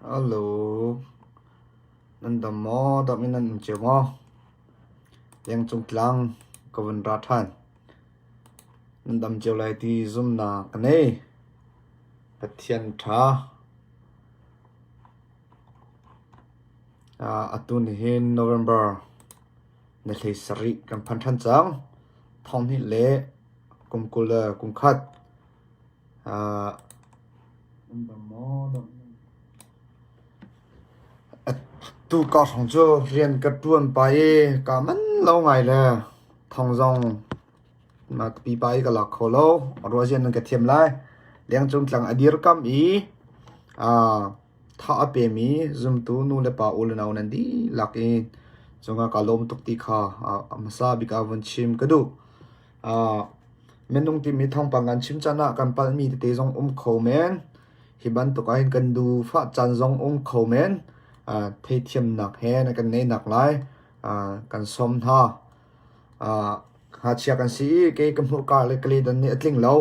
Hello. Nan dam maw? Dam in nan um cio maw? Lengcung tlang ka vun ra ṭhan. Nan dam cio lai ti zumnak ka nei. Pathian ṭha. Atu nihin November ni 17 kan phan ṭhan cang. Thonghnih le kum 20 le kum khat. Atu ka hrawng cu rian ka ṭuan pah i kaa manh lo ngai le thong zong pipa i ka lak kho lo. Ruahzia nan ka thiam lai. Lengcung tlang a dirkamh i tha a pemi zumtu nu le pa u le nau nan dihlak in cungah kaa lawm tuk ti kha a hmasa bik ah vun chim ka duh. Minung timi thawngpang kan chim caan ah kan palhmi tete zong um kho men. Hi bantuk ahhin kan duhfah caan zong um kho men. Theithiamnak he na kan neinak lai kan sawm hna. Ngakchia kan si i kei ka hmurka le ka ledan nih a tling lo.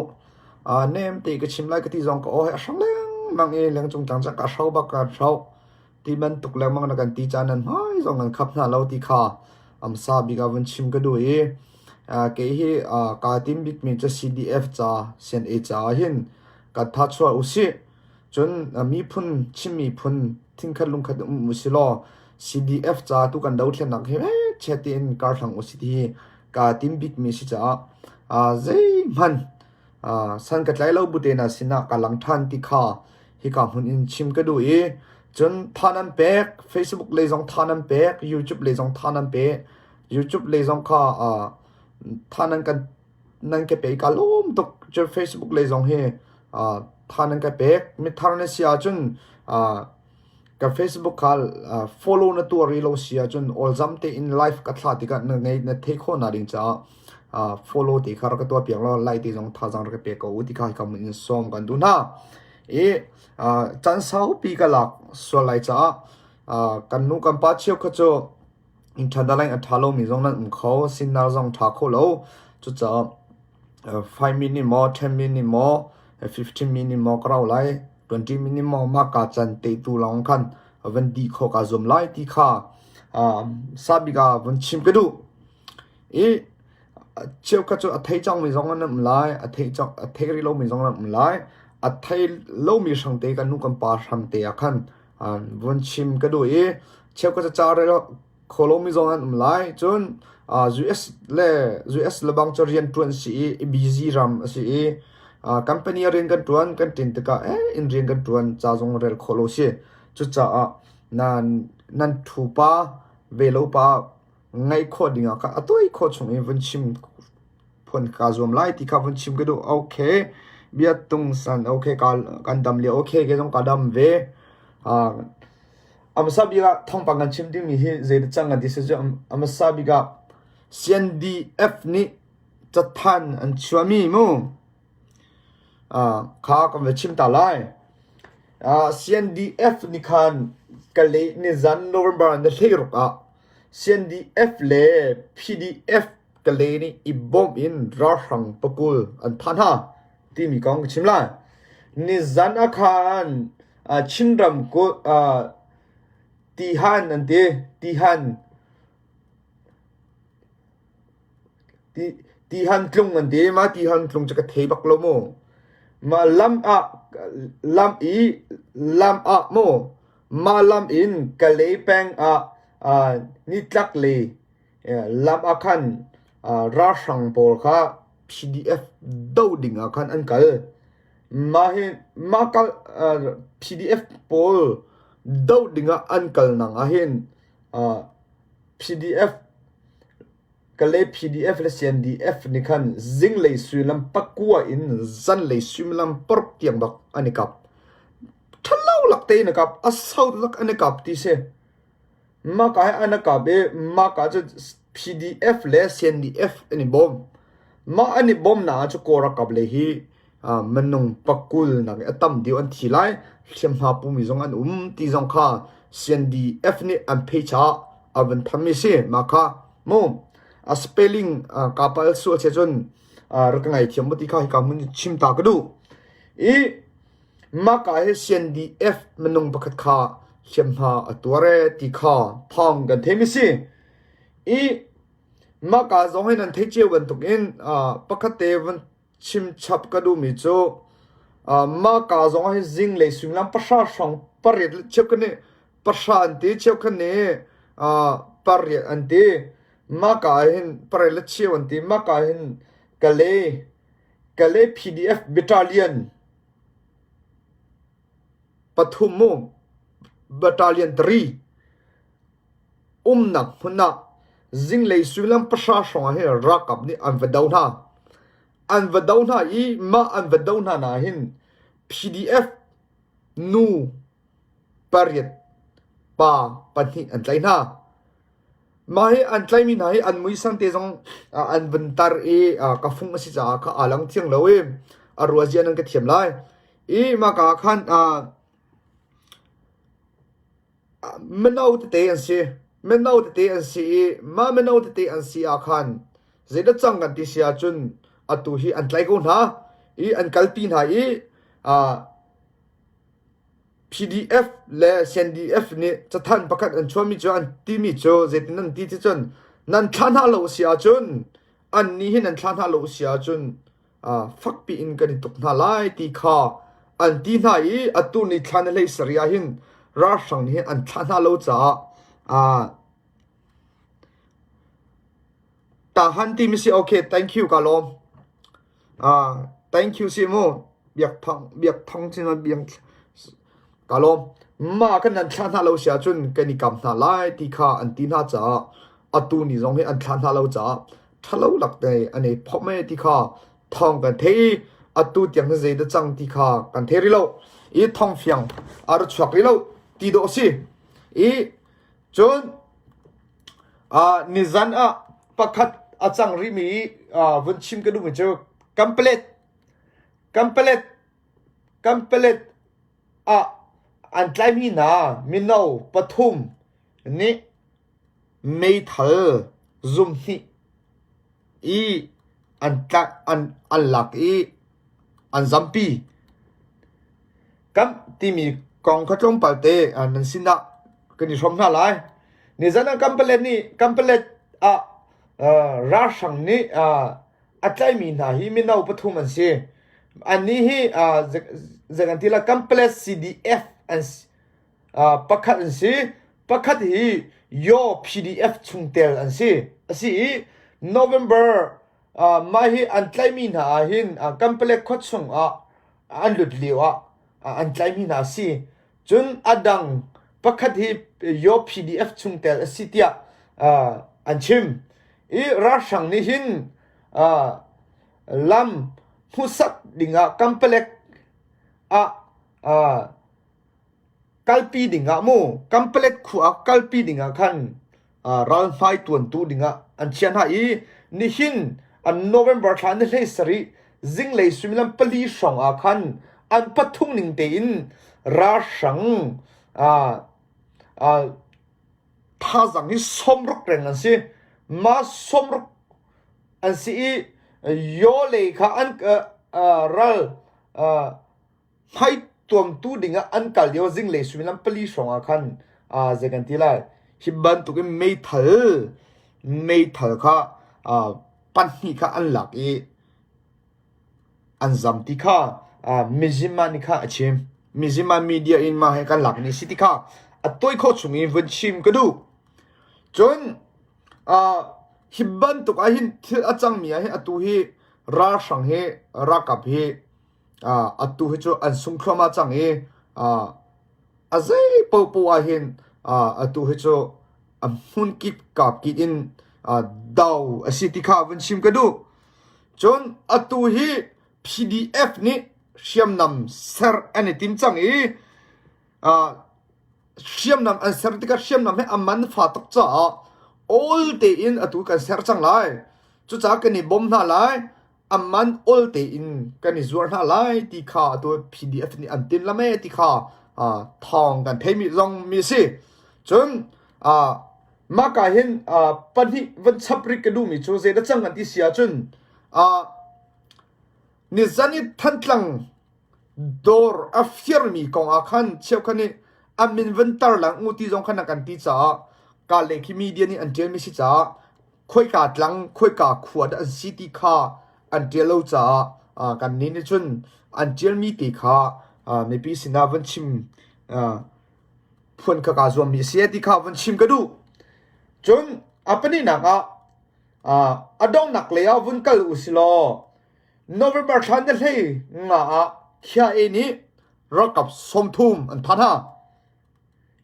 Nem te ka chim lai ka ti zong ka aw he a hrang lengmang i lengcung tlang cang ka hro bak ka hro. Ti bantuk lengmang na kan ti caan nan hmai zong nan khap hna lo ti kha amsa bik ah vun chim ka duh i kei hi kaa tim bikmi cu CDF ca CNA ca ah hin kan tha chuah usih. Cun miphun Chin miphun thinkhat lungkhat um usih law CDF ca tu kan dothlennak hi chet tiin karhlang usih ti hi kaa tim bikmi si caah zeihmanh san ka tlai lo bu te na sinah ka lang ṭhan ti kha hika hmun in chim ka duh i cun tha nan pek Facebook lei zong tha nan pek YouTube lei zong tha nan pe YouTube lei zong kha tha nan kan nan ka pe ka lawm tuk cun Facebook lei zong hi tha nan ka pek mithar na si ahcun Ka Facebook kha follow na tuah rih lo si ahcun awlzam tein live ka thlah tikah na ngei na theih khawh nak ding caah follow ti kha rak ka tuah piak law like ti zong thazaang rak ka pe ko u ti kha hika mun in sawm kan duh hna. I caan saupi ka lak sual lai caah kan nu kan pa cheu kha cu internet line a ṭha lomi zong nan um kho, signal zong ṭha kho lo. Cucaah 5 minute maw, 10 minute maw, 15 minute maw ka rau lai. 20 minute maw mah ka can te tu lawng khan van di kho ka zum lai ti kha sabik ah vun chim ka duh i cheukhat cu a thei cang mi zong an um lai a thei cang a thei rih lo mi zong an um lai a thei lo mi hrang te kan nu kan pa hram te ah khan vun chim ka duh i cheukhat cu ca rel kho lomi zong an um lai. Cun US le US lebang cu rian ṭuan si i busy ram a si i company ah rian kan ṭuan kan ṭin tikah eh in rian kan ṭuan ca zong rel khawh lo si. Cucaah nan nan ṭhu pa ve lo pa ngaih khawh ding ah khan a tuai khawh chung in vun chim phun kaa zuam lai ti kha vun chim ka duh. Okay, bia tung san okay ka kan dam lio okay ke zong ka dam ve. A hmasa bik ah thawngpang kan chim dingmi hi zeidah cang kan ti si cu a hmasa bik ah CNDF nih cathan an chuahmi mu kha kan va chim ta lai. CNDF nih khan Kalay nizan November ni 16 ah CNDF le PDF Kalay nih i bawmh in ralhrang pakul an thah hna timi kong ka chim lai. Nizan ah khan Chin ramkulh Tihan an ti. Tihan Tihan tlung an ti. Mah Tihan tlung cu ka thei bak lo mu. Mah lam ah lam i lam ah mu mah lam in Kalay peng ah nitlak lei lam ah khan ralhrang pawl kha PDF doh ding ah khan an kal. Mah hi mah kal PDF pawl doh dingah an kalnak ahhin PDF Kalay PDF le CNDF nih khan zinglei suimilam pakua in zanlei suimilam paruk tiang bak an i kap. Ṭhalo lak tein a kap, a sau lak an i kap ti si. Mah ka hi an i kap i mah ka cu PDF le CNDF an i bawm. Mah an i bawmnak ah cu Kawl ralkap lei hi minung pakul nak i a tam deuh an thi lai. Hliamhma pumi zong an um ti zong kha CNDF nih an phei caah a van thammi si. Mah kha mu a spelling kaa palh sual si ahcun rak ka ngaithiam mu ti kha hika hmun chim ta ka duh. I. Mah ka hi CNDF minung pakhat kha hliamhma a tuar ee ti kha thawng kan theimi si. I mah ka zong hi nan theih cio bantukin pakhat te van chim chap ka duhmi cu mah ka zong hi zinglei suimilam pahra hrawng pariat cheukhat nih pahra an ti cheukhat nih pariat an ti. Mah ka ah hin pariat le cheu an ti. Mah ka ah hin Kalay Kalay PDF Battalion pathum mu Battalion 3 umnak hmun ah zinglei suimilam pahra hrawng ah hin ralkap nih an va do hna. An va do hna i mah an va do hna na hin PDF nu pariat pa pahnih an tlaih hna. Mah hi an tlaihmi hna hi an muisam te zong an vun tar i ka fung a si caah kha aa lang thiang lo i a ruazia nan ka thiam lai. I mah ka ah khan mino tete an si. Mino tete an si i mah mino tete an si ah khan zeidah cang kan ti si ahcun atu hi an tlaih ko hna i an kalpi hna i PDF le CNDF nih cathanh pakhat an chuahmi cu an timi cu zeitin an ti ti cun nan thlah hna lo si ahcun annih hi nan thlah hna lo si ahcun fakpi in kan i tuk hna lai ti kha an ti hna i atu ni thla ni hlei sarih ah hin ralhrang nih hin an thlah hna lo caah tahan timi si okay thank you ka lawm. Thank you si mu. Biak thong biak thong chin biang ka lawm. Mah kan nan thlah hna lo si ahcun kan i kam hna lai ti kha an ti hna caah atu ni zong hi an thlah hna lo caah ṭhalo lak te an i phomh e ti kha thawng kan thei i atu tiang hi zei dah cang ti kha kan thei rih lo. I thawng fiang a ra chuak rih lo ti dawh a si. I cun Nizan ah pakhat a cang rihmi vun chim ka duhmi cu Kanpalet Kanpalet Kanpalet ah an tlaihmi hna mino pathum nih meithal zumhnih i an tlak an an lak i an zampi. Kan timi kong kha tlawmpal te nan sinah kan i hrawm hna lai. Nizan ah Kanpalet nih Kanpalet ah ralhrang nih a tlaihmi hna hi mino pathum an si. Annih hi zei kan ti lai Kanpalet CDF an si. Pakhat an si. Pakhat hi Yaw PDF chungtel an si. A si i November mah hi an tlaihmi hna ah hin Kanpalet khua chung ah an lut lio ah an tlaihmi hna a si. Cun a dang pakhat hi Yaw PDF chungtel a si tiah an chim. I ralhrang nih hin lam hmuhsak dingah Kanpalet ah kalpi dingah mu Kanpalet khua ah kalpi dingah khan ralhmai tuantu dingah an chiah hna i nihin an November thla ni hlei sarih zinglei suimilam pali hrawng ah khan an pathum ning tein ralhrang thazang hi sawmruk reng an si ma sawmruk an si i yaw lei kha an ral Hmaituamtu dingah an kal lio zinglei suimilam pali hrawng ah khan zei kan ti lai hi bantukin meithal meithal kha pahnih kha an lak i an zam ti kha Mizima nih kha a chim. Mizima media in mah hi kan lak ni si ti kha a tawi khawh chung in vun chim ka duh. Cun hi bantuk ah hin thil a cangmi ah hin atu hi ralhrang hi ralkap hi Atu hi cu an sung thluahmah cang i a zei paohpaoh ah hin atu hi cu a hmunkip kapkip in do a si ti kha vun chim ka duh. Cun atu hi PDF nih hriamnam ser an i tim cang i hriamnam an ser tikah hriamnam hi a man fa tuk caah awl tein atu kan ser cang lai. Cucaah kan i bawm hna lai. A man ol tein kan i zuar hna lai ti kha atu PDF nih an tin lam e ti kha thawng kan theimi zong mi a si. Cun mah ka hin pahnih van chap rih ka duhmi cu zeidah cang kan ti si ahcun nizan i Thantlang. Dawr a firmi kong ah khan cheukhat nih an min vun tar lang u ti zong khan an kan ti caah ka le khi media nih an ṭialmi si caah khoika tlang khoika khua dah an si ti kha an ṭial lo caah kan nih nih cun an ṭialmi te kha mipi sinah vun chim phuan kha kaa zuammi a si ti kha vun chim ka duh. Cun a pahnihnak ah a donghnak lei ah vun kal u si law November thla ni hlei nga ah KIA nih ralkap 30 an phan hna.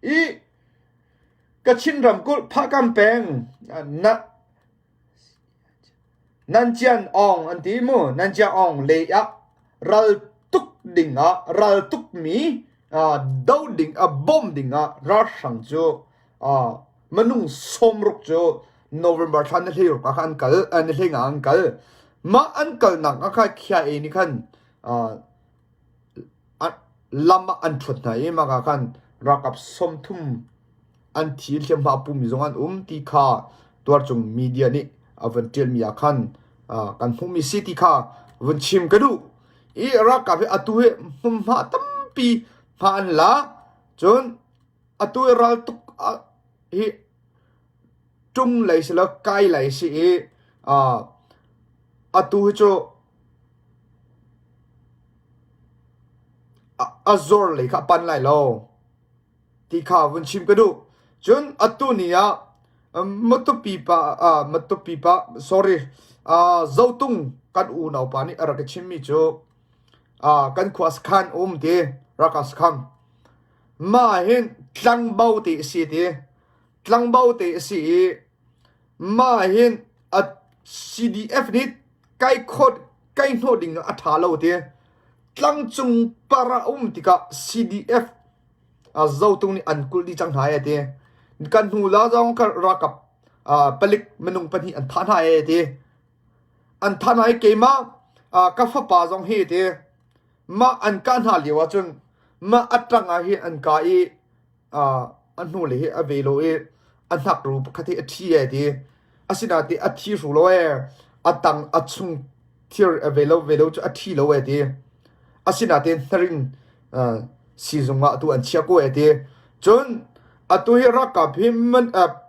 I Kachin ramkulh Phakam peng na Nancian Aung an ti mu Nancian Aung lei ah ral tuk ding ah ral tukmi do ding ah bawm ding ah ralhrang cu minung 60 cu November thla ni hlei ruk ah khan an kal ni hlei nga an kal mah an kalnak ah khan KIA nih khan lam ah an ṭhuat hna i mah ah khan ralkap 30 an thi hliamhma a pumi zong an um ti kha tuarcung media nih a vun ṭialmi ah khan kan hmuhmi si ti kha vun chim ka duh. I ralkap hi atu hi hmunhma tampi hma an la. Cun atu hi raltuk hi ṭung lei si lo kai lei si i atu hi cu a zor lei kha a pan lai lo ti kha vun chim ka duh. Cun atu ni ah Matupi pa Matupi pa sorry Zotung kan unau pa nih a rak ka chimmi cu kan khua sakhan um ti ralkap sakhan mah hin tlangbo ti a si ti tlangbo ti a si i mah hin a CDF nih kai khawt kai hnawh ding a ṭha lo ti tlangcung par a um tikah CDF Zotung nih an kulh dih cang hna e ti kan hnu la zong ka ralkap palik minung pahnih an thah hna e ti an thah hna i keimah ka fapa zong hi ti mah an kah hna lio ahcun mah a ṭang ah hin an kah i a hnulei hi a ve lo i a hnakru pakhat hi a thi e ti asinain a thi hru lo e a tang a chung thir a ve lo ve lo cu a thi lo e ti asinain hnaring siizung ah atu an chia ko e ti cun atu hi ralkap hi man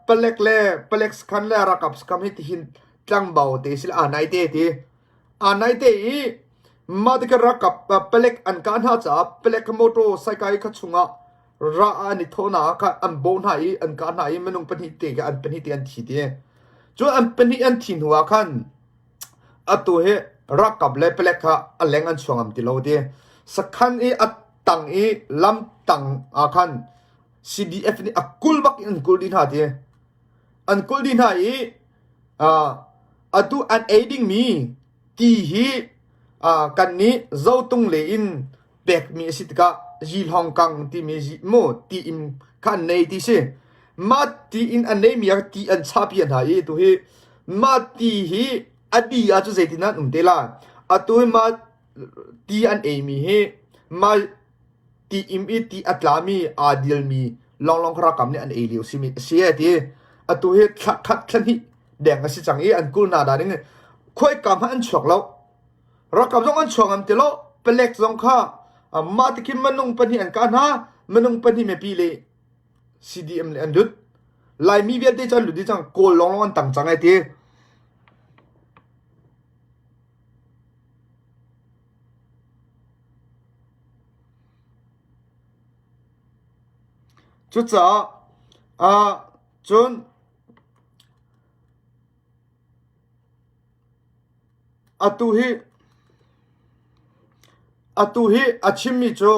palek le palek sakhan le ralkap sakhan hi tihin tlangbo te sila aa nai te ti Aa naite i mah tikah ralkap palek an kah hna caah palek motor saikai kha chungah ra an i thawhnak ah khan an bawh hna i an kah hna i minung pahnih te kha an pahnih te an thi ti. Cu an pahnih an thi hnu ah khan atu hi ralkap le palek kha a leng an chuang ngam ti lo ti. Sakhan i a tang i lam tang ah khan CDF nih a kul bak in an kul dih hna ti. An kul dih hna i Atu an ei dingmi ti hi kannih Zotung lei in pekmi a si tikah Yihlawngkang timi mu ti in kha an nei ti si. Mah ti in an neimi ah ti an chahpi hna i atu hi mah ti hi a di ahcun zeitin an um te la. Atu hi mah ti an eimi hi mah ti im i ti a tlami aa dilmi lawnglawng kha ralkap nih an ei lio simi a si e ti atu hi thla khat thla hnih deng a si cang i an kul hna dan in khuaika hmanh an chuak lo ralkap zong an chuak ngam ti lo palek zong kha mah ti khin minung pahnih an kah hna minung pahnih mipi le CDM le an lut Laimi vialte cu an lut dih cang kawl lawnglawng an tang cang ai ti Cucaah ah cun atu hi atu hi a chimmi cu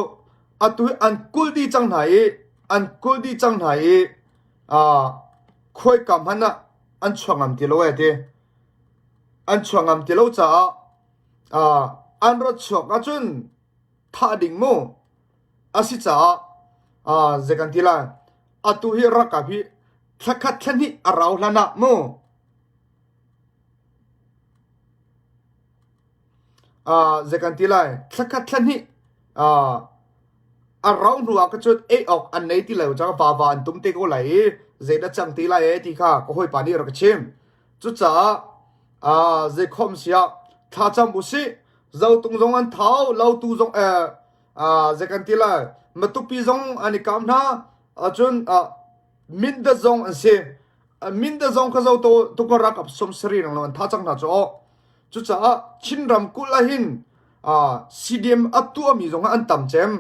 atu hi an kulh dih cang hna i an kulh dih cang hna i uh, khuaika hmanh ah an chuak ngam ti lo e ti. An chuak ngam ti lo caah uh, an rat chuak ahcun thah ding mu a si caah uh, zei kan ti lai atu hi ralkap hi thlakhat thlahnih a rau hlan ah mu uh, zei kan ti lai thlakhat thlahnih uh, a rau hnu ah ka cun ei awk an nei ti lo cang vava an tum te ko lai i zeidah cang ti lai e ti kha ka hawipa nih rak ka chim Cucaah uh, zeikhom siah thlacam usih zotung zong an thau lautu zong eh. Zei kan ti lai Matupi zong an i kam hna. Cun Mindat zong an si. Mindat zong kha zo to tukar ralkap 70 rang lo an tha cang hna cu aw. Cucaah Chin ramkulh ah hin CDM a tuahmi zong an tam cem.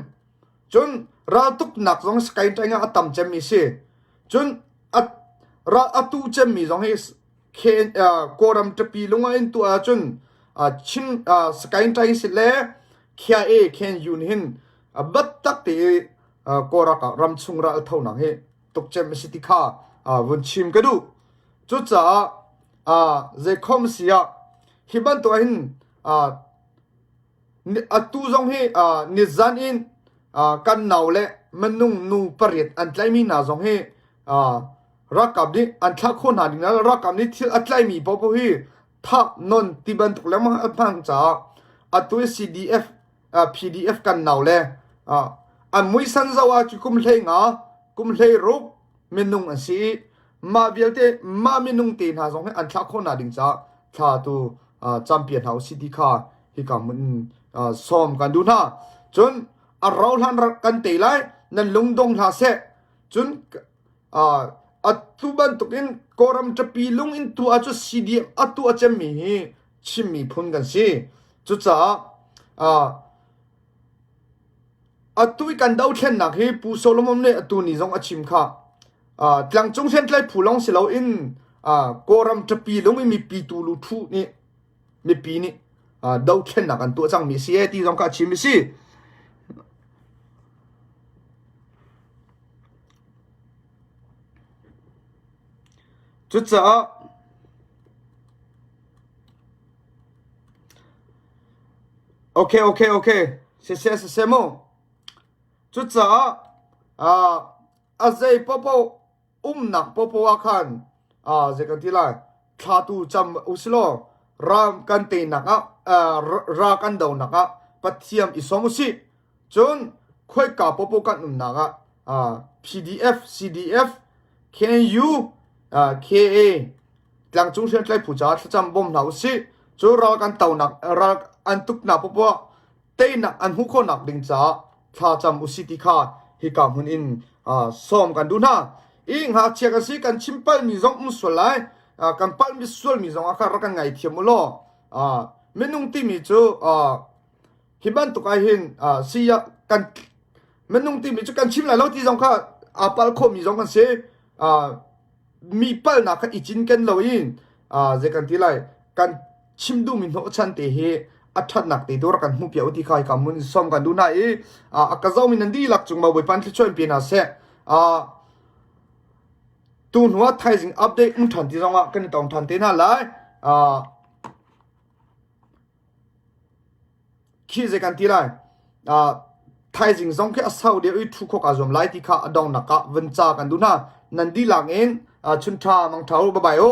Cun raltuknak zong Skytrain ah a tam cemmi si. Cun ral a tu cemmi zong hi Kawlram ṭapi lung ah in tuah ahcun Chin Skytrain si le KIA KNU nih hin biatak te i Kawlram ah ramchung ral thonak hi tuk cem a si ti kha vun chim ka duh. Cucaah zeikhom si ah hi bantuk hin atu zong hi nizan in kan nau le minung nu pariat an tlaimi hna zong hi ralkap nih an thlah khawh hna ding ralkap nih thil a tlaimi paohpaoh hi thah non ti bantuk lengmang an hman caah atu hi CDF PDF kan nau le an muisan zoh ah cu kum hlei nga kum hlei ruk minung an si i mah vialte mah minung te hna zong hi an thlah khawh hna ding caah thla tu champion hna usih ti kha hika hmun in sawm kan duh hna. Cun a rau hlan kan tei lai nan lungdong hlah seh. Cun atu bantukin Kawlram ṭapi lung in tu ah cu CDM atu a cemmi hi Chin miphun kan si. Cucaah atu i kan dothlennak hi Pu Solomon nih atu ni zong a chim kha. Tlangcung hriamtlai phu lawng si loin Kawlram ṭapi lung i mipi tu lu ṭhu nih mipi nih dothlennak an tuah cangmi a si e ti zong kha a chim a si. Cucaah Okay, okay, okay. Siseh, siseh mu. Cucaah a zei paohpaoh umnak paohpaoh ah khan zei kan ti lai thlatu cam usilaw ram kan teinak ah ra kan donak ah Pathian i sawm usih cun khoika paohpaoh kan umnak ah PDF CDF KNU KA tlangcung hriamtlai phu caah thlacam bawm hna usih cu ral kan tonak ral an tuknak paohpaoh teinak an hmuh khawhnak ding caah thlacam usih ti kha hika hmun in sawm kan duh hna. I ngakchia kan si kan chim palmi zong um sual lai kan palmi sualmi zong ah kha rak kan ngaithiam u law minung timi cu hi bantuk ah hin si kan minung timi cu kan chim lai lo ti zong kha aa pal khawhmi zong kan si mi palnak kha i cinken loin zei kan ti lai kan chim duhmi hnawhchan te hi a ṭhatnak te tu rak kan hmuh piak u ti kha hika mun som kan duh hna i a ka zomi nan dihlak cung ma Bawipa thluachuah in pe hna seh tu hnu ah thaizing update um ṭhan ti zong ah kan i tong ṭhan te hna lai Khi zei kan ti lai? Uh, thaizing zong khi a sau deuh i thu khawk aa zuam lai ti kha a dongnak ah vun ca kan duh hna. Nan dihlak in uh, chun ṭha mang ṭha u bye bye u.